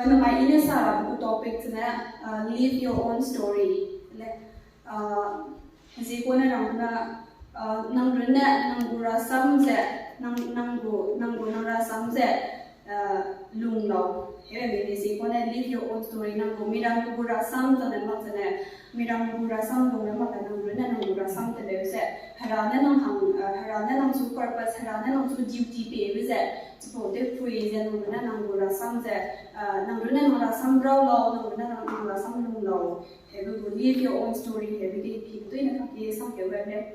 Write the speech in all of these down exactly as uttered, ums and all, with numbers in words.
Namai i ne sa rabe gu topic zene, uh, live your own story. Le, uh, zi kone rang na, uh, nang runne, nang gu rasam ze, nang, nang gu, nang gu nang rasam ze, uh, lung lau. He, mi zi kone live your own story, nang gu miram gu rasam zene mak zene, miram gu rasam lung mak zene, nang runne, nang gu rasam te leu ze, Hera ne nang hang, uh, Hera ne nang chu purpose, Hera ne nang chu duty pe lu ze, chipau te pui ze nang ne nang gu rasam ze, uh, nang runne nang rasam rau lau, nang runne nang, nang rasam lung lau. Hebe gu live your own story, hebe ge pi tui na kaki sam ke webe.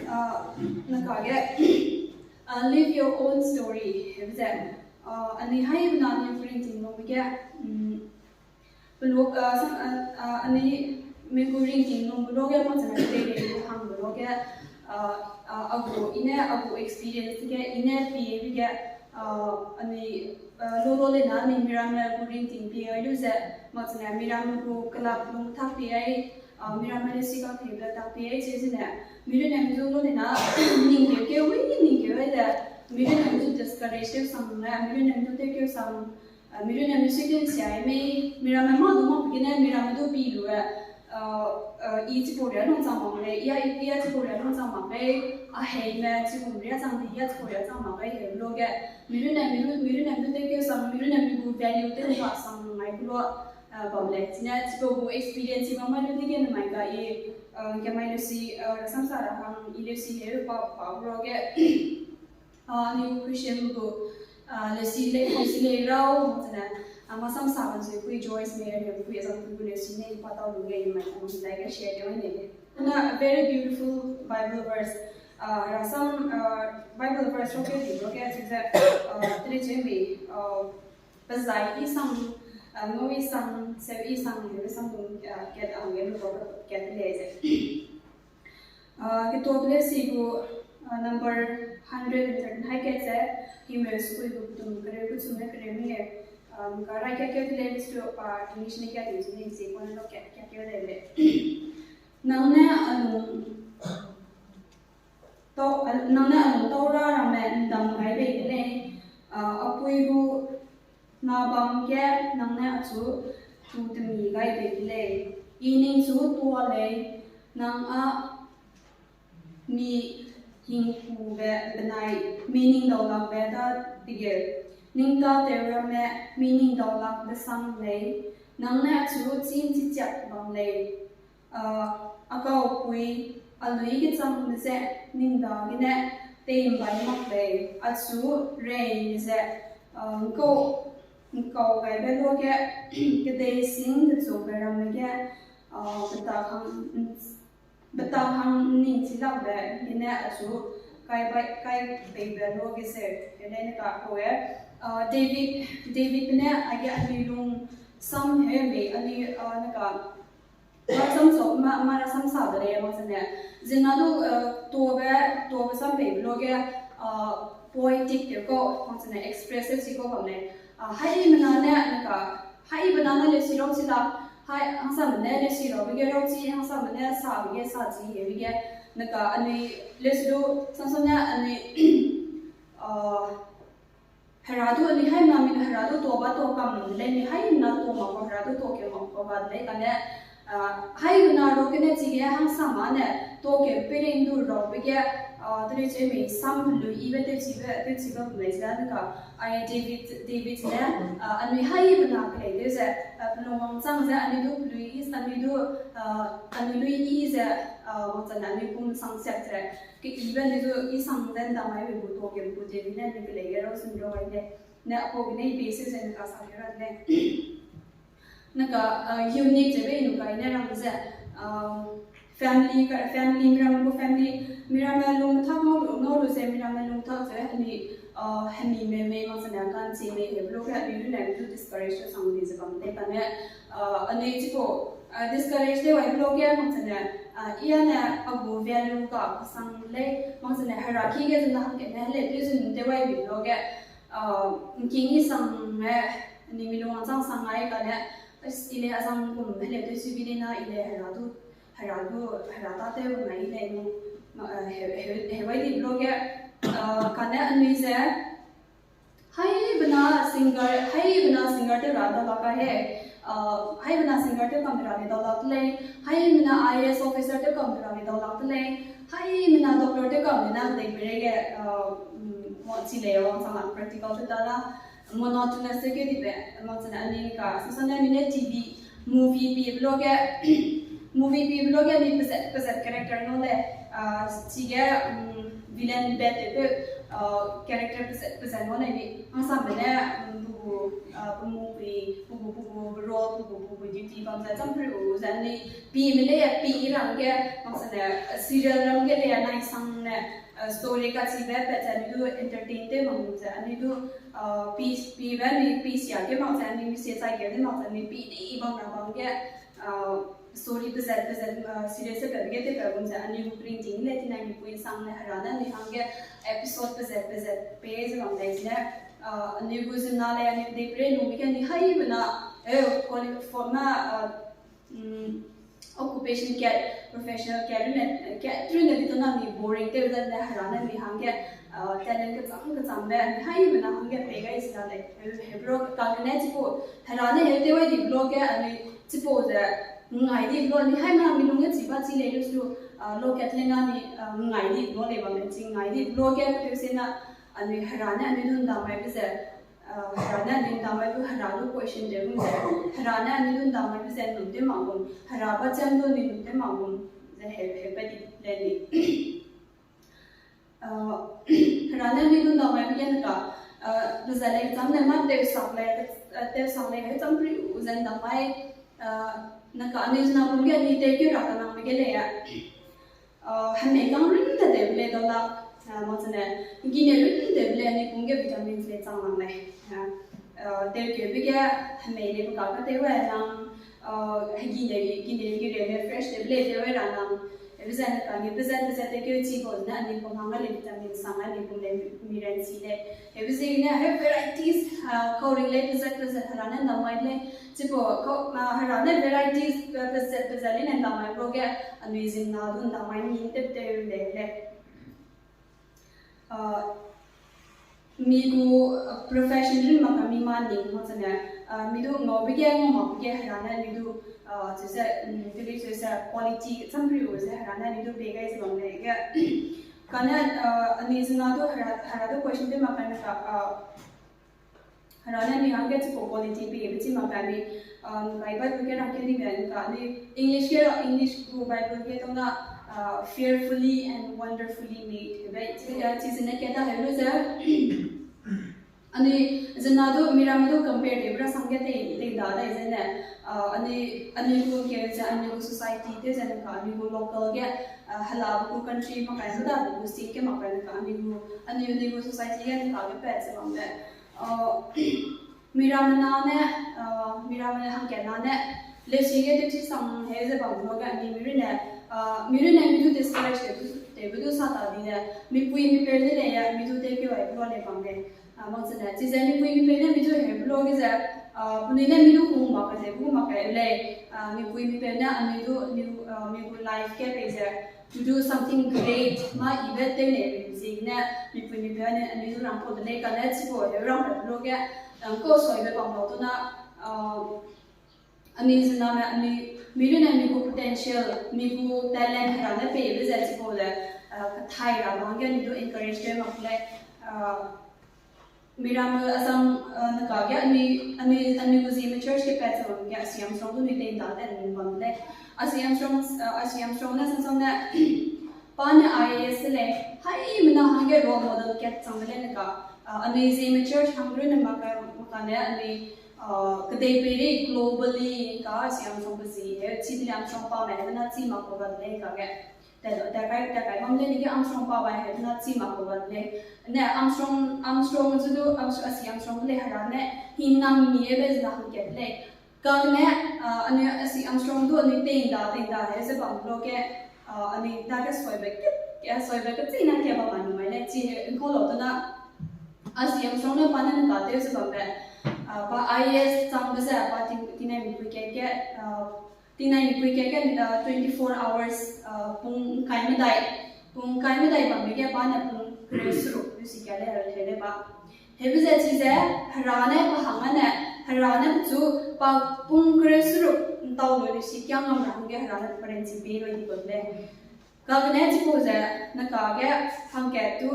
Uh, na kage, uh, live your own story, hebe ze. Uh, ani hai na ni printing no ge, um, Peluk, uh, sam, uh, uh, ani mi gu ringting nung bu loge, mak zene kedei lei gu hang bu loge, uh, uh, a gu, i ne, a gu experience ge, i ne pi bi ge, uh, ani, uh, lo lo le na, ani miramme gu ringting pi ai lu ze, mak zene miramme gu kelak lung tak pi ai, uh, miramme ne si kak pi be tak pi ai, ze zene, mi lu ne mi zu lo le na, ning keu keu, wi, ning keu ai ze, mi lu ne mi zu discourage keu sang ne, mi lu ne mi zu te keu sang, Uh, mi runne mi second sia mei, miramme ma du ma pegene, miramme du pi lu e, uh, uh, i chipau ria lung chang mak lei, i a, i a chipau ria lung chang mak lei, a heime chipau ria chang di, i a chipau ria chang mak lei, he lo ge, mi runne mi ru, mi runne mi du te keu sang, mi runne mi gu value te ka sang ngai ku lo, uh, bam lei. Chine chipau gu experience i bam mai lu di ge namai ka i, uh, ke mai lu si, uh, rasam sa ra hang, i lu si he pa, pa lo ge, Ah, ni Christian gu, ah, lesi le, lesi le rau, zene, ah, masam sa ban se kui Joyce Meyer ne kui azang kui gu lesi ne pa tau lu ngai mai, um, like share de ne. Na a very beautiful Bible verse. Ah, rasam, ah, Bible verse ro ke di ro ke ze, ah, tele che mi, ah, bazai i sang, ah, ngau i sang, seu i sang, i sang, ah, ket ang ye lu ko ket le ze. Ah, ketuabe lesi gu, ah, number hundred and thirteen hai kat ze, Hebrews kui gu tum kereu gu chum ne kereu mi, ah, ka rai kat kat le lesi du pa English ne kat di chum ne zi kone lo kat kat kat le le. Nang ne a lung tau, a, nang ne a lung tau ra ramme ndam gai bei de lei, ah, a pui gu na bam ge nang ne achu tu temi gai bei de lei. I ning chu tua lei, nang a mi hingkube benai mi ning daulakbe da dege, ning ta tew ramme mi ning daulakbe sang lei, nang ne achu chîm chichiak bam lei. Ah, a kaupui, a lui kechangbe ze, ning dagene, tei mbai mak lei, achu rei ze, ah, nkau, nkau gaibe luage, kedei sing kechube ramme ge, ah, beta hang, beta hang ning chilakbe gene achu kai bai, kai peibe luage ze, gene ne ka kau e, ah, David, David ne, age anui lung sam he mei, anui, ah, ne ka, Mara sam sa, ma, mara sam sa de lei, mak zene. Zina du, eh, tuabe, tuabe sam pei luage, ah, poetic te kau, mak zene expressive si kau bam lei. Ah, haimena ne, neka, haimena ne lesi rau chi la, hai, hangsame ne lesi rau bege rau chi, hangsame ne sa bege sa chi, he bege, neka, anui lesi du, samsam ne, anui, ah, Hera du anui haimena mi Hera du tuaba tuakam lei, anui haimena tuamak kau Hera du tuakeu mak kau ba lei kane, ah, haimena ruagene chige hangsame ne tuakeu peireine du rabe ge, ah, teri che mei sam pelui yibe tewchibe, tewchibe bu mei ze ne ka, ai David, David ne, ah, anui haimena kelei tew ze, ah, pelung wangchang ze anui du pelui yi, anui du, ah, anui lui yi ze, ah, wangchang ne anui kum sang siak ze, Keyibe ne du i sang ze ndamai be gu tuakeu gu David ne ne kelei ge rau sun rau ai lei. Ne apau gene i pei seu ze ne ka sa ge ra de lei. Ne ka, uh, unique ze be i nu kai ne rang ze, um, family ka, family, miramme gu family, miramme lung tak ngau lu, ngau lu ze miramme lung tak ze hemi, uh, hemi me me mak zene kan chi me he lu ge hemi lu ne du discourage sang di ze bam de kane, uh, anui chipau, uh, discourage de wai lu ge mak zene, uh, i a ne a gu value ka sang lei, mak zene Hera ki ge zene hangkatne heleu tew zun de wai bi lu ge, uh, ngking i sang, eh, ni mi lung wangchang sang ai kane, i le azang kum heleu tew su bi le na i le Hera du, Hera du, Hera ta tew ngai i le nu, uh, he, he, he wai di lu ge, uh, kane anui ze, Haibena singer, haibena singer tew ra dau lak ka he. Uh, haibena singer tew kam ra ni dau lak te lei. Haibena I A S officer tew kam ra ni dau lak te lei. Haibena doctor tew kam ni na dei pere ge, uh, mm, mo chi lei wang sang la practical tew ta la. Monotonous te ke di be, mo chana ni ka, so sana mi ne T V, movie pi vlog ge, movie pi vlog ge ni pezat, pezat character no le, uh, chige, um, villain bad te pe, uh, character pezat, pezat no le ni. Ang sam be ne, um, bubu, uh, bumu pi, bubu, bubu role, bubu, bubu duty bam za cham pri u za ni. Pi me le, pi i ram ge, ang sam ne, serial ram ge le, nai sang ne, uh, story ka chi be, pe za ni du entertain te bam za ni du, uh, pi, pi be ni, pi sia ge mak za ni, mi se chai ge ni mak za ni, pi di bam ra bam ge, uh, story pezat, pezat, uh, serial se pe ge te pe bam za ni, bu printing le, ti nai mi pui sang ne, hera ne, ni hang ge, episode pezat, pezat, pe ze bam dai ze, uh, ni bu zena le, ni de pre, nu mi ge ni haibena, eh, quali-, for ma, uh, mm, occupation kat, professional kat, rune, kat, rune di tona ni boring te, then ne hera ne ni hang ge, uh, talent kechang, kechang be, ni haibena hang ge pe gai sila le, he, he bro, ka ne chipu, hera ne he te wai di vlog ge, ani chipu ze, ngai di vlog, ni haibena mi lung ge chi ba chi le lu su, uh, lo kat le na ni, uh, ngai di vlog le bam le, chi ngai di vlog ge, pe se na, ani hera ne, ani dun da mai pe ze, uh, hera ne, ani dun da mai pe hera lu question de lu ze, hera ne, ani dun da mai pe ze, nun te ma gum, hera ba cham lu ni nun te ma gum, ze he, he pe di le ni. Uh, hera ne ni dun da mai pe gen ka, uh, lu ze le cham ne ma teu sak le, uh, teu sak le, he cham pri u zen da mai, uh, na ka ani zena bum ge ni teu ke ra ka nang me ge le ya. Uh, hemei kang run te de le da la, uh, mo chane, gine run te le ni bum ge vitamins le chang nang le. Uh, uh, teu ke be ge hemei le ka ka teu we nang, uh, he gine, gine, gine le fresh te le teu we ra nang. Ebe zene ka ni, pe zene, pe zene te ke chi bo ne, ani pum hang le vitamin sang, ani pum le mineral si le. Ebe zene he varieties, uh, kau ring le, pe zene, pe zene hera ne ndamai le. Chi bo, kau, uh, hera ne varieties, pe, pe zene, pe zene le ne ndamai bo ge, anui zin na du ndamai ni te te le le. Uh, mi gu, uh, profession rin mak ka mi ma ning mo chane, uh, mi du ngau be ge, ngau mak be ge hera ne mi du, uh, chuse, um, Philip chuse quality cham ri u ze hera ne mi du be gai ze bam le ge. Kane, uh, ani zena du hera, hera du question te mak ka ne ka, uh, hera ne mi hangge chipau quality pe be chi mak ka ni, uh, Bible ge rang ke ni be ka ni English ge, English gu Bible ge tona, uh, fearfully and wonderfully made. Be chi, uh, chi zene ke ta he lu ze. Ani zena du, miramme du compare de, bra sang ge te, te da dai zene, uh, ani, ani gu ke ze, ani gu society te zene ka, ani gu local ge, uh, hela gu country makai, hela gu state ge makai ka, ani gu, ani, ani gu society ge ka ge pet ze bam le. Uh, miramme na ne, uh, miramme hangke na ne, le si ge te chi sang he ze bam lo ge, ani mi ri ne, uh, mi ri ne mi du discourage de, de, du sa ta di de, mi pui mi per de le ya, mi du te ke wai lo le bam le. Ah, mak zene, chi ze mi pui mi peu ne mi du he blog ge ze, ah, penui ne mi du hung mak ka ze, hung mak ka lei, ah, mi pui mi peu ne, ah, mi du, mi, ah, mi gu life ge pei ze, to do something great, ma ibe tew ne, mi zi ne, mi pui mi peu ne, ah, mi du rang kau de lei ka ne, chi bo, he rang ka blog ge, rang kau soi be bam lau du na, ah, Anui ziname, anui, mi runne mi gu potential, mi gu talent hera ne peibe ze chipau le, uh, kathai ra bang ge mi du encourage tew mak lei, uh, miramme Assam, uh, neka ge anui, anui, anui gu Zeme church ge pat ze bam ge Asi Armstrong du nui tei nda te anui bam lei. Asi Armstrong, uh, Asi Armstrong ne samsam ne, pa ne I A S lei, haimena hangge role model kat chang de lei neka, uh, anui Zeme church hang runne maka, maka ne anui, uh, kedei peirei globally ka Asi Armstrong be zi, he, chi de lei Armstrong pa me, he, na chi mak kau ga de lei ka ge. Te, te kai, te kai bam lei ni ge Armstrong pa ba, he, na chi mak kau ga de lei. Ne Armstrong, Armstrong zu du, Armstrong, Asi Armstrong lei hera ne, hingnam mi e be zi na hangkat lei. Kane, ah, anui Asi Armstrong du anui tei nda, tei nda he ze bam lo ge, ah, anui dage soibe ke, ke soibe ke china ke bam anui mai le chi he, nkau lau tena, Asi Armstrong ne pa ne neka tew ze bambe, ah, pa I A S changbe ze, pa ti, tinai mipui ke ke, ah, tinai mipui ke ke, ah, twenty-four hours, ah, pung kai medai, pung kai medai bambe ge pa ne pung kereu seruk, lu si ke le, le, le ba. Hebe ze chize, Hera ne pa hang ane, Hera ne pechu pa pung kereu seruk ntau lu leusi kia ngam ra hangge Hera ne perenchi pei roi di bam lei. Kagene chipau ze, neka ge hangkat tu,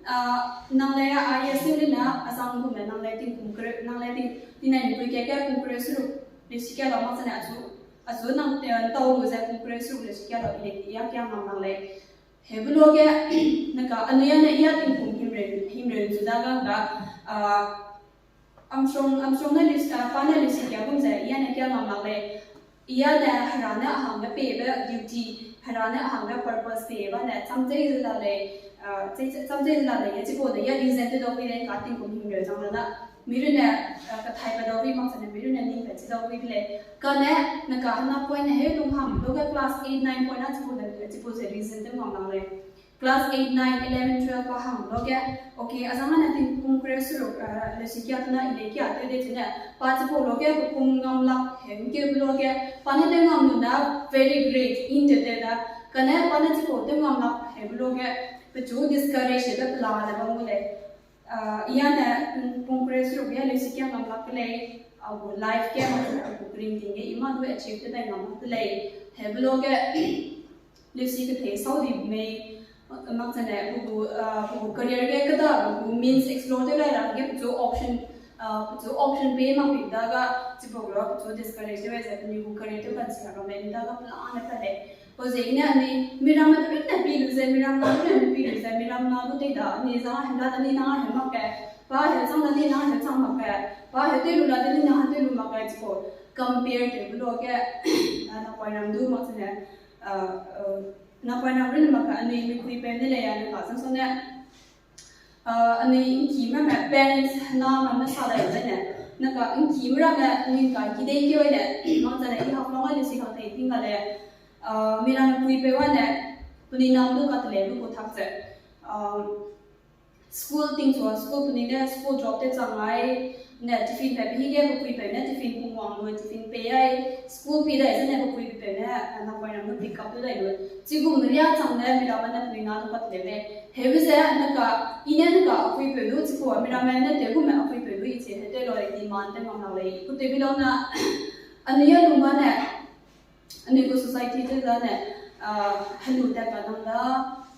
ah, nang lei a, a ye sing lina, azang gume nang lei tingkum kereu, nang lei ting, tinai ni pui ke ke kum kereu seruk leusi kia lau mak zene achu, achu nang, eh, ntau lu ze kum kereu seruk leusi kia lau i lei, i a kia ngam nang lei. Hebe lo ge, neka anui ane i a tingkum himreu, himreu zu da ga ga, ah, Armstrong, Armstrong ne leusi, ah, pa ne leusi kia gum ze, i ane kia ngam lak lei. I ane Hera ne a hangge pebe duty, Hera ne a hangge purpose pebe ne, cham tei ze la lei, ah, chei, chei, cham tei ze la lei, e chipau de, i a reason te dau pei lei, ka tingkum himreu zang da na. Mi runne, ah, kathai pe dau pei mak zene, mi runne ning pe chi dau pei de lei. Kane, neka hena point ne heu tung hang, lo ge class eight, nine point na chipau de, chipau ze reason te ngam lak lei. Class eight, nine, eleven, twelve pa hang lo ge, okay, azang ane tingkum kereu seruk, ah, leusi kia tena i lei kia tew de chine, pa chipau lo ge, pe pung ngam lak, heu ngkeu lo ge, pa ne tew ngam lu na, very great, in te te da, kane pa ne chipau tew ngam lak, heu lo ge, pechu discourage de pela de bam gu lei. Ah, i ane, mm, pung kereu seruk ge leusi kia ngam lak ke lei, a gu life ge, a gu kering ting ge, i ma du achieve te dai ngam lak de lei, hebe lo ge, leusi kethei sau di mei, mak zene, pe gu, ah, pe gu career ge keda, pe gu means explore tew lai ra ge, pechu option, ah, pechu option pei mak pei da ga, chipau lo pechu discourage tew ze, penui gu career tew kan si ra mei, da ga plan ne pa lei. Pau ziegene anui, miramme de runne pi lu ze, miram na de runne pi lu ze, miram na du tei da, anui zang hemla de ni nang heu mak ke, pa heu chang de ni nang heu chang mak ke, pa heu tew lu la de ni nang heu tew lu mak ke, chipau compare tew bu lo ge, ah, napoinam du mak zene, ah, ah, napoinam runne mak ke, anui mipui peu ne lei a, neka zang sone, ah, anui ngkime me parents na ramme sa dai zene, neka ngkime ramme anui ngka ki dei keu ne, mak zene i Haflong a leusi kang tei ting ga lei, ah, miramme pui peu ane, penui nam du kateleu lu gu tak ze, ah, school tingchua, school penui ne school drop tew chang ai, ne tiffin pe pe hige pe pui peu ne tiffin pung wang lu, tiffin pei ai, school pi dai zene pe pui peu ne, ah, napoinam du pick up tew dai lu. Chigum ria chang ne miramme ne penui na du kateleu lei. Hebe ze neka, i ne neka a pui peu du chipau miramme ne tew gume a pui peu du i chi he tew lo lei demand tew ngam lak lei. Ku tew bi lau na, anui a lung ba ne, anui gu society tew da ne, ah, helu tat ka nang da,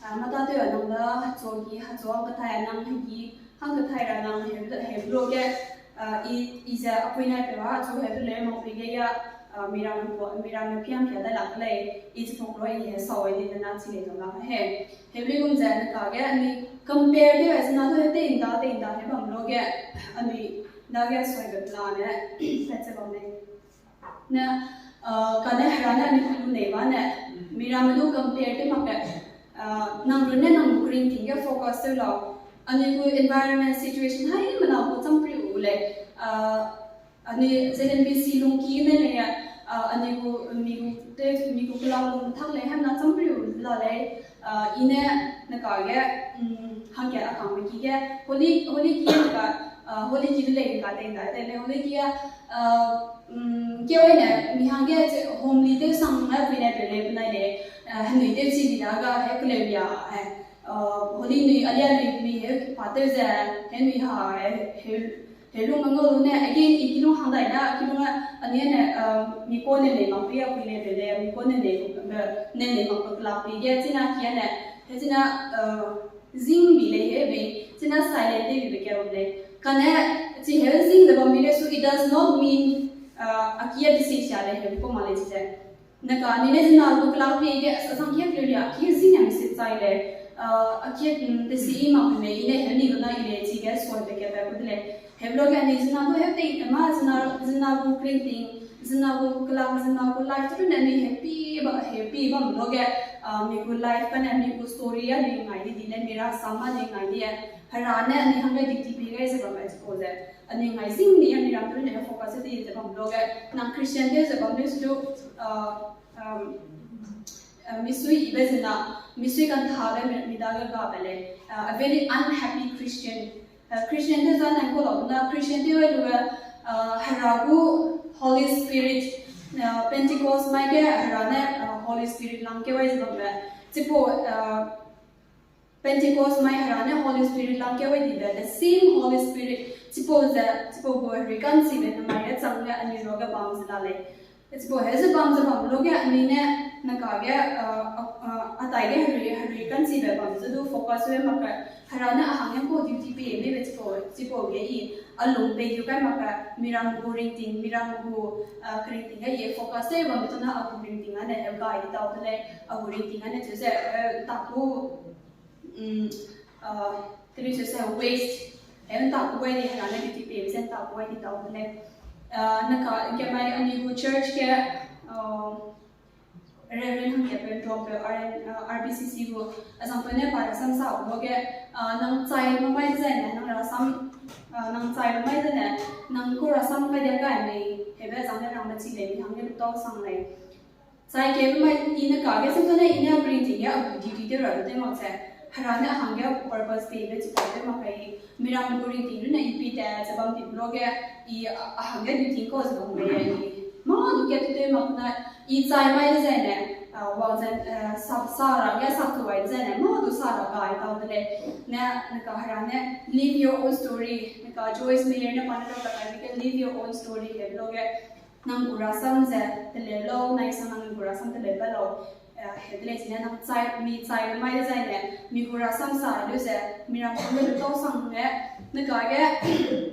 ah, mata tew a nang da, hechua gi, hechua hang kathai a nang hegi, hang kathai ra nang heu, heu lo ge, ah, i, i ze a pui nai peu a, chu heu du lei mak pui ge ya, ah, miramme, miramme piang pia dai lak lei, i chipau lo i he sau ai di de na chi lei dau lak he. Heu lei gum ze neka ge, anui compare tew a zena du heu tei nda, tei nda heu bam lo ge, anui dage sui be plan ne, pat ze bam lei. Ne, ah, kane Hera ne anui lu nei ba ne, miramme du compare tew mak ke, ah, nang runne nang gu kering ting ge focus tew lau. Anui gu environment situation haimena gu cham pri u lei, ah, anui Z N B C lungki ne lei, ah, anui gu, mi gu, te, mi gu kelam lung tak lei haimena cham pri u la lei, ah, i ne, neka ge, mm, hangkat a kangme ki ge, holy, holy ki ge neka, ah, holy ki de lei neka tei nda tei lei, holy ki ge, ah, mm, keu ne, mi hangge, homely tew sang ne pui ne peu lei, penai lei, ah, henui tew chi di da ga, he keleu lia, he, ah, holy nui, alia nui, nui he pa tew ze, he nui ha, he, he, he lung me ngau lu ne, again, i kilung hang dai na, kilung a, anui ne, ah, mi ko ne lei mak pui a pui ne peu lei, mi ko ne lei, ne lei mak pe kelak pui ge, china kia ne, he china, ah, zing bi lei he bei, china silent tew bi be keu lei. Kane, chi heu zing ze bam bi lei su, it does not mean, ah, a kia de si sia lei he ko ma lei chi ze. Neka, anui ne zina gu kelak pei ge, a sang kia keleu lia, kia zing a mi se chai lei, ah, a kia, mm, de si i mak pe mei, i ne heu ni lu na i lei chi ge, sui be keu be ku de lei. Heu lo ge anui zina gu heu tei, ma zina, zina gu kering ting, zina gu kelak, zina gu life, tu ne anui happy ba, happy bam lo ge, ah, mi gu life kane, mi gu story a anui ngai di di lei, mi rasam a anui ngai di e. Hera ne anui hangge duty pei gai ze bam gai chipau ze. Anui ngai zing ni anui ram tu ne focus di ze bam lo ge. Nang Christian tew ze bam leu su du, ah, um, ah, misui ibe zena, misui kanthabe mi, mi dage gabe lei. Ah, a very unhappy Christian. Ah, Christian tew za nang ko lau na Christian tew ai lu ge, ah, Hera gu Holy Spirit, ah, Pentecost mai ge Hera ne, ah, Holy Spirit lang keu ai ze bam be. Chipau, ah, Pentecost mai Hera ne Holy Spirit langkeu ai dibe, the same Holy Spirit, chipau ze, chipau gu herui ka'nchibe namai ge chang ge anui ruage bam ze la lei. Chipau heze bam ze bam luge anui ne, neka ge, a, a, a, a tai ge herui, herui ka'nchibe bam ze du focus we mak ge, Hera ne a hangge pau duty pei meibe chipau, chipau ge i, a lung pei gu kai mak ge, miram gu ringting, miram gu, a, keringting ge i focus tew bam ze na a gu ringting ane heu gai di tau de lei, a gu ringting ane cheu ze, e, ta ku, mm, a, teri cheu ze waste, e, ta ku ai di Hera ne duty pei ze ta ku ai di tau de lei. A, neka, kemai anui gu church ge, a, Reverend hangge pe nrok pe R N, a, R B C C gu, a, zangpeu ne pa rasam sa gu ge, a, nang chai lu mai zene, nang rasam, a, nang chai lu mai zene, nang gu rasam kai dia kai mei, hebe zang ne rang me chi lei, mi hangge lu tau sang lei. Chai keu mai i neka ge sentone i ne ringting ge a gu duty tew ra lu tew mak ze, Hera ne a hangge purpose peibe chipau tew mak kai, miram gu ringting runne i pi te ze bam di luge, i a, a hangge duty kau ze bam mei i. Mâ du kat tew tew mak na, i chai mai zene, a, wang ze, a, sap sa ra ge sap tu ai zene, mâ du sa ra gai tau de lei. Ne, neka Hera ne, live your own story. Neka Joyce Meyer ne pa ne rau ta kai ge live your own story he luge, nang gu rasam ze teleu lau, nai sang nang gu rasam teleu ba lau, a, he de lei chine nang chai, mi chai lu mai de zaine, mi gu rasam sa lu ze, miram hangge lu tau sang ne, neka ge,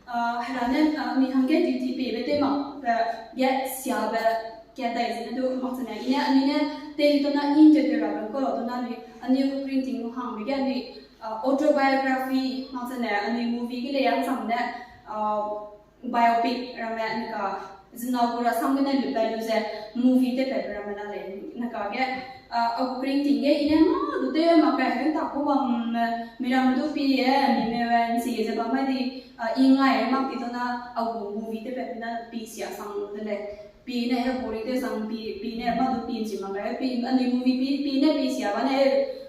a, Hera ne, a, mi hangge duty peibe tew mak, be, ge siabe, ge dai zene du mak zene, i ne, anui ne, tei tona i nte te rabe kau lau tona anui, anui gu ringting gu hangbe ge anui, a, autobiography, mak zene, anui movie ge lei yang sang ne, a, biopic ramme neka, zinau gu rasam gene lupat lu ze movie tewpatbe ramme la lei neka ge, a, a gu ringting ge i ne mâ du tew mak kai heu ta ku bam, miram du pi e, mi me we nsi ze bam mai di, a, i ngai mak di tona a gu movie tewpatbe na pi sia sang de lei. Pi ne he boring tew sang pi, pi ne mâ du pi nchi mak kai, pi, anui movie pi, pi ne pi sia ba ne,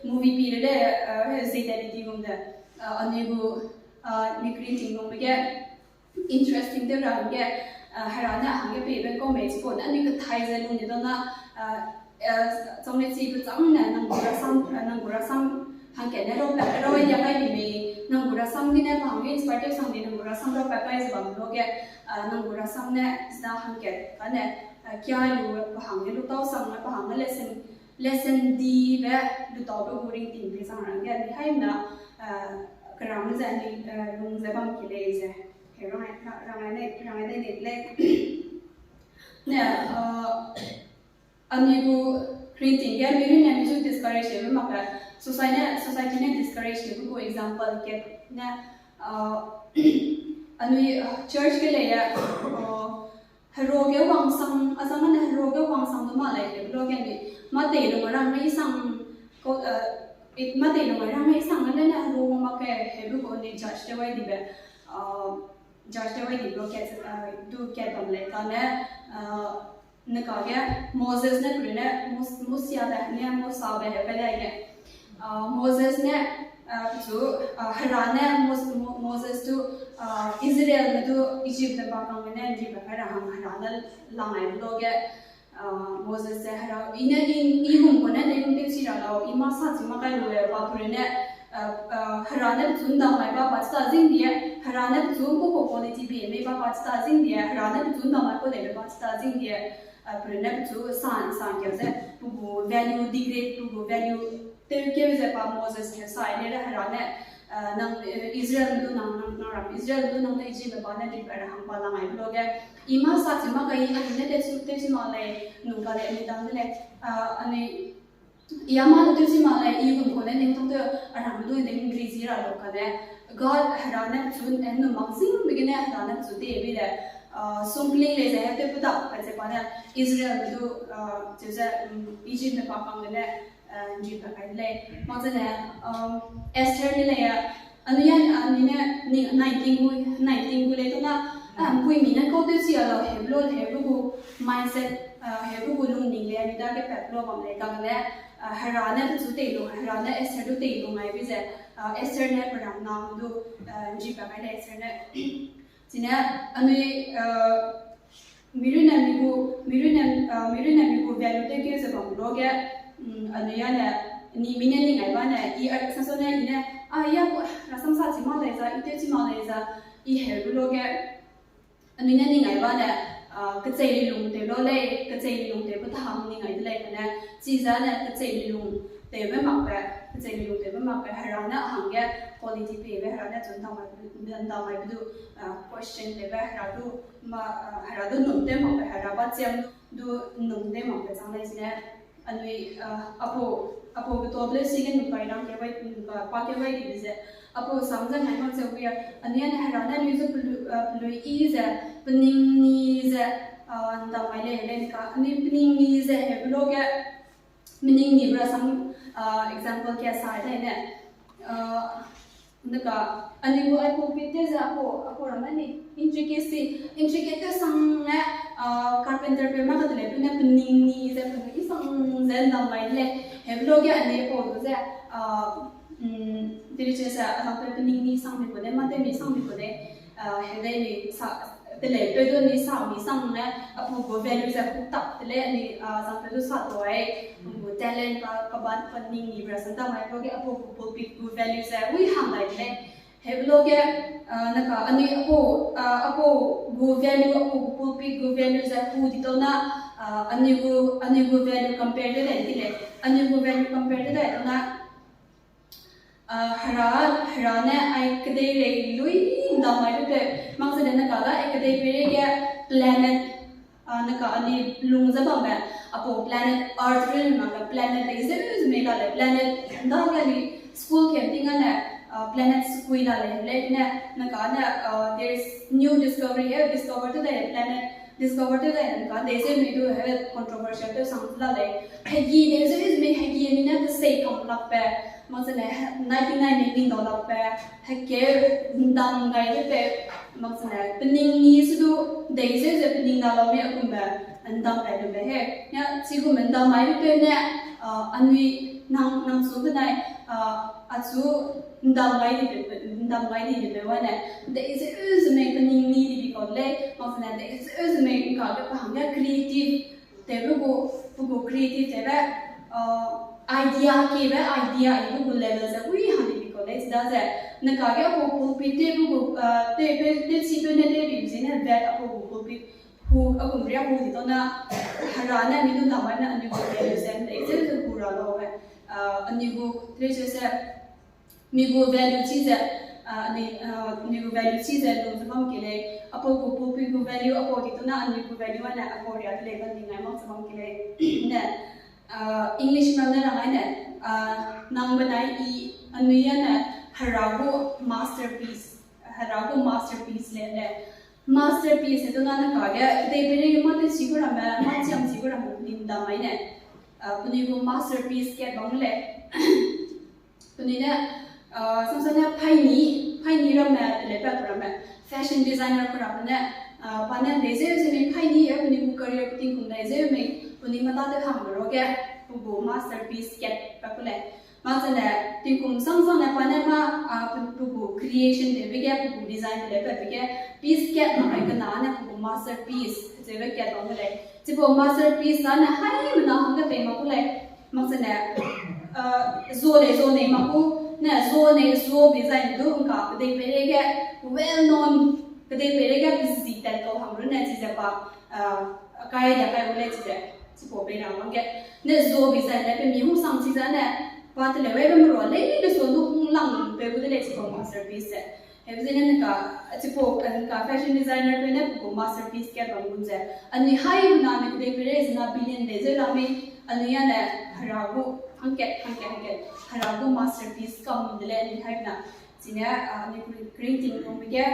movie pi le le, a, he zeta di di gum de, a, anui gu, a, mi ringting gum ge, interesting tew ra hangge, a, Hera ne a hangge peibe kau mei chipau ne anui kethai ze lung di tona, a, a, chang ne chi pechang ne nang gu rasam, a, nang gu rasam hangkat ne raupat, rau ai dia kai di mei, nang gu rasam gene pa hangge inspire tew sang di nang gu rasam raupat kai ze bam luge, a, nang gu rasam ne zena hangkat kane, a, kia lu pa hangge lu tau sang ne pa hangge lesson, lesson dibe lu taube gu ringting pei sang ra hangge anui haimna, a, keram ze anui, a, lung ze bam ki lei ze. He, rangai, rangai ne, rangai ne, ne, lei. Ne, a, anui gu ringting ge mi runne mi zu discourage tew mak ge, society ne, society ne discourage tew gu example ge ne, a, anui, a, church ge lei e, a, heruage wangsang, a zang ne heruage wangsang du mak lei, he luge ni, mâ tei lung rang mei sang, ko, a, i, mâ tei lung rang mei sang ne ne heru wang mak ge, he lu gu ni judge tew ai dibe, a, judge tew ai di lu kat, a, du kat bam lei kane, a, neka ge Moses ne pe runne, Mos-, Mosiabe ne, Mosabe he pe lei ge. A, Moses ne, a, pechu, a, Hera ne Mos-, Mo-, Moses du, a, Israelme du Egyptme pa kangme ne nribe kai ra hang Hera ne lang ai luge, a, Moses ze Hera, i ne i, i hum gu ne ne hum tewchi ra lau, i mâ sa chi mâ kai lu e, pa pe runne, a, a, Hera ne pechu ndamai ba pa chi ta zing die, Hera ne pechu ku ku quality bi mei ba pa chi ta zing die, Hera ne pechu ndamai ku lei ba chi ta zing die, a, pe runne pechu san, san keu ze, pe gu value degrade, pe gu value tewkeu ze pa Moses ne sai le le Hera ne, a, nang, e, Israelme du nang, nang, nang ram Israelme du nang ne Egyptme pa ne nribe ra hang pa lang ai luge, i mâ sa chi mâ kai i anui ne tewchi, tewchi mak lei, nung ka lei, anui dam de lei, a, anui, i a mâ du tewchi mak lei, i hum gu ne ning tang tew, a ram du ne nri zi ra lu kane, God Hera ne pechu, e, num mak zingbe gene Hera ne pechu tei bi de, a, sungkling lei ze he tew pe dak, pa ze pa ne, Israelme du, a, cheu ze, mm, Egyptme pa kangme ne, a, nribe kai de lei. Mak zene, um, Esther ne lei e, anui a, anui ne, ni, nineteen gu, nineteen gu lei tona, a, mpuimi ne kau tewchi a lau, he lu, he lu gu mindset, a, he lu gu lungning lei, anui dage pat lu bam lei kagene, a, Hera ne pechu tei lu, Hera ne Esther du tei lu ngai bi ze, a, Esther ne pe ram na du, a, nribe kai lei Esther ne. Chine, anui, a, mi runne mi gu, mi runne, a, mi runne mi gu value tewkeu ze bam luge, mm, anui a ne, Ni mi ne ning ai ba ne, i, a, sa so ne, i ne, a, ya, rasam sa chi mak lei za, i tew chi mak lei za, i heu lu ge, anui ne ning ai ba ne, a, kechei lilung tew lo lei, kechei lilung tew pe ta hang ning ai de lei kane, chi za ne kechei lilung tewbe mak pe, kechei lilung tewbe mak pe, Hera ne a hangge quality peibe, Hera ne chun dam mai, dam mai du, a, question tewbe, Hera du, ma, a, Hera du num tew mak pe, Hera ba chiam du num tew mak pe chang lei zine, anui, a, apu, apu ge to ble si ge num kai rang ke bai, num ka pa ke bai di ze, apu sam ze ngai mak ze wi a, anui ane Hera ne anui zu pelu, a, pelui i ze, pening ni ze, a, ndam mai lei, lei ka, anui pening ni ze, he lo ge, mening ni bra sam, a, example ke sa de ne, a, Neka, anui gu ai pulpit te ze apu, apu ramme ni, intricacy, intricate te sang ne, a, carpenter pe ma ka de lei, pe ne pening ni ze, pening i sang ze ndam mai de lei. He lo ge anui pau du ze, a, mm, diriche ze, a, pe pening ni sang mi ko de, ma te mi sang mi ko de, a, he de ni sa, de lei, pe du ni sa, mi sang ne, apu gu value ze hu tak de lei, anui, a, zang pe du sa to ai, gu talent ka, ka ban, pening ni bra sang ndam mai lo ge, apu gu pulpit gu value ze, wi hang lai de lei. He lo ge, a, neka anui apu, a, apu gu value, apu gu pulpit gu value ze hu di tau na, a, anui gu, anui gu value compare de lei di lei. Anui gu value compare de lei tau na, a, Hera, Hera ne ai kedei rei lui ndam mai lu pe, mak ze de neka ga ai kedei peireige planet, a, neka anui lung ze bambe, apu planet Earth rei mak ga planet dei zeu zeu mei la lei, planet nda ga ni school ke ting ane, a, planet sukui la lei, lei ne, neka ne, a, there is new discovery, eh, discover te dei planet, discover te dei neka dei zeu mei du he controversial te sang la lei. Hegi dei zeu zeu mei hegi ni ne kesei kam lak pe, mak ze ne, ninety-nine mei ning dau lak pe, hekeu ndam gai de pe, mak ze ne, pening ni se du, dei zeu ze pening na lau mei akumbe, ndam gai de pe he. Ya, chigum ndam mai de pe ne, a, anui nang, nang su benai, a, achu ndam gai di pe, ndam gai di pe wane, dei zeu ze mei pening ni di bi kau lei, mak ze ne, dei zeu ze mei nka ge pa hangge creative, tewbe gu, pe gu creative tewbe, a, idea kebe idea ibe gu level ze wi hang di bi kau lei, chidaze, neka ge apu pulpit te pe gu, a, te pe, te chi pe ne te bi zene vet apu gu pulpit hu, agum ria hu di tau na, Hera ne anui du ndam mai ne anui gu value ze, dei zeu ze hu ra lau we, a, anui gu, dei zeu ze, mi gu value chi ze, a, anui, a, mi gu value chi ze lung ze bam ke lei, apu gu pulpit gu value apu di tau na anui gu value ane apu ria de lei bam di ngai mak ze bam ke lei. Ne, a, English ram ne rang ai ne, a, nang benai i anui ane Hera gu masterpiece, Hera gu masterpiece lei le. Masterpiece e tau na neka ge, kedei peireige mâ tewchi gu ramme, mâ chiam chi gu ramme, pening ndam mai ne. A, penui gu masterpiece kat bam lei. Penui ne, a, samsa ne paini, paini ramme, te lei pa ramme, fashion designer pa ramme ne, a, pa ne dei zeu ze mei paini e, penui gu career pe tingkum dei zeu mei, penui mata te hangme ro ge, pe gu masterpiece kat pa ku lei. Mak ze ne, tingkum samsa ne pa ne mâ, a, pe, pe gu creation tewbe ge, pe gu design te lei pa be ge, piece kat mak ai kena ne pe gu masterpiece, zeube kat bam ku lei. Chipau masterpiece ta ne haimena hangge pei mak ku lei. Mak ze ne, a, zo lei zo nei mak ku, ne zo nei zo bi zai ne du ngka kedei peireige, well known, kedei peireige pe zi tat kau hang ru ne chize pa, a, kai dia kai gu lei chize, chipau pei ra bam ge. Ne zo bi zai ne pe mi hungsang chize ne, pa te lei wei be merua lei ne so du hunglang pe gu de lei chipau masterpiece ze. Hebe zene neka, chipau, neka fashion designer pe ne pe gu masterpiece kat bam gu ze. Anui haimena ne kedei peirei zena billion dei zeu la mei, anui ane Hera gu, hangkat, hangkat, hangkat, Hera gu masterpiece kam de lei anui haimena. Chine, a, anui gu ringting gu me ge,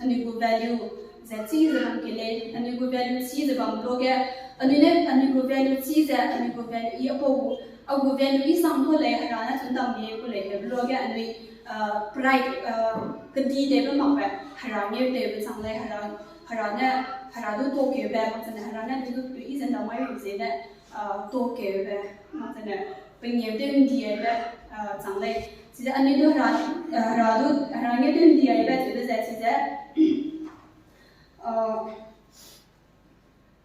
anui gu value ze chi ze bam ke lei, anui gu value chi ze bam lo ge, anui ne, anui gu value chi ze, anui gu value i apau gu, a gu value i sang ku lei, Hera ne chun dam mie ku lei, hebe lo ge anui, a, pride, a, kedi debe mak be, Hera ngeu debe chang lei, Hera, Hera ne, Hera du tokeube, mak zene Hera ne du du i ze ndam mai be zene, a, tokeube, mak zene, pe ngeu de ndiaibe, a, chang lei. Chize anui du Hera, a, Hera du, Hera ngeu de ndiaibe, chize, chize, a,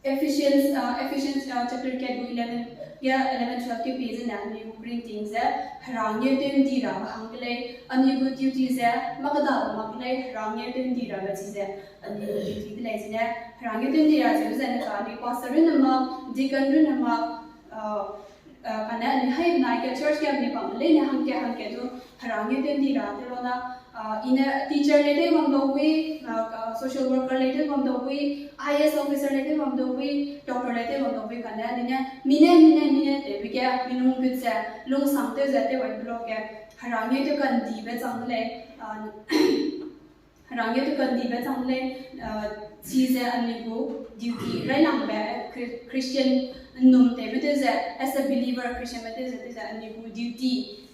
Ephesians, uh, Ephesians uh, chapter kat gu eleven, ge eleven twelve ke pie zene anui gu ringting ze, Hera ngeu tew ndi rabe hang ke lei, anui gu duty ze, makeda mak ke lei, Hera ngeu tew ndi rabe chi ze, anui gu duty de lei zene, Hera ngeu tew ndi ra ze, zene ka anui pastor runne mak, deacon runne mak, uh, uh, kane anui hai benai ke church ge anui bam leine hangke hangke du, Hera ngeu tew ndi ra te lo na, uh, ine teacher lei tew bam dau wi, uh, social worker lei tew bam dau wi, I A S officer lei tew bam dau wi, doctor lei tew bam dau wi kane, ine mine, mine, mine tewbe ge, minung gut ze, lungsang tew ze, tew wai pe lo ge, Hera ngeu tew kandibe chang de lei, uh, Hera ngeu tew kandibe chang de lei, uh, chi ze anui gu duty railangbe, Chri-, Christian nnum tewbe tew ze, as a believer, Christianme tew ze, tew ze anui gu duty,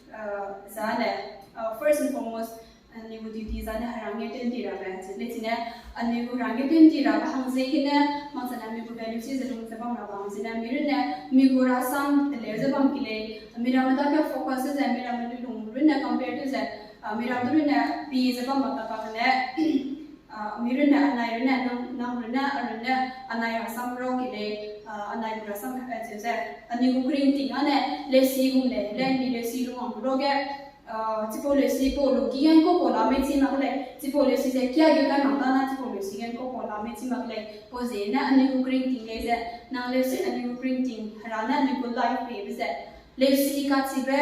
uh, zane, uh, first and foremost, anui gu duty zane Hera ngeu tew ndi rabe, chi lei chine, anui gu Hera ngeu tew ndi rabe hang ziegene, mak zane anui gu value chi ze lung ze bam rabe hang ziegene, mi runne, mi gu rasam teleu ze bam ki lei, miramme dage focus ze, miramme lu lung runne compare tew ze, uh, miram du runne pi ze bam mak kaka kane, uh, mi runne, anai runne, nang, nang runne, a runne, anai rasam rau ki lei, uh, anai gu rasam, uh, ze ze, anui gu ringting ane, leusi gum lei, lei mi leusi lung wang gu lo ge, uh, chipau leusi pau lu ki gen kau pau la mei chi mak lei, chipau leusi ze kia ge kai mak da na, chipau leusi gen kau pau la mei chi mak lei, pau ziegene anui gu ringting lei ze, nang leusi anui gu ringting, Hera ne anui gu life peibe ze, leusi kachibe,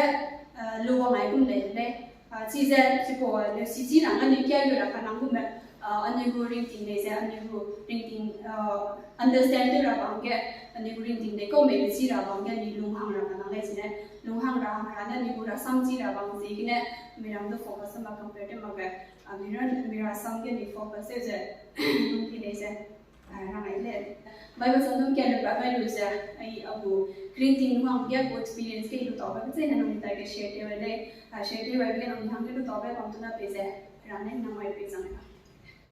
uh, lu wang ai gum lei lei. Uh, chi ze, chipau, uh, leusi chi rang anui kia gu ra kanang gume, uh, anui gu ringting lei ze, anui gu ringting, uh, understand tew ra bam ge, anui gu ringting lei kau meibe chi ra bam ge, anui lunghang ra kanang lei chine, lunghang ra hang ra ne, anui gu rasam chi ra bam ziegene, miram du focus ma compare tew mak ge, uh, mira, mirasam ge anui focus tew ze, lung ki lei ze. Ah, rang ai le. Bible sam dum kia lu ba gai lu ze, ai a gu ringting wang ge gu experience ke lu tau ba ze ne nang tai ge share tew le, ah, share tew ba ge nang hang ge lu tau ba bam tu na pe ze, rang ne nang ai pe zang.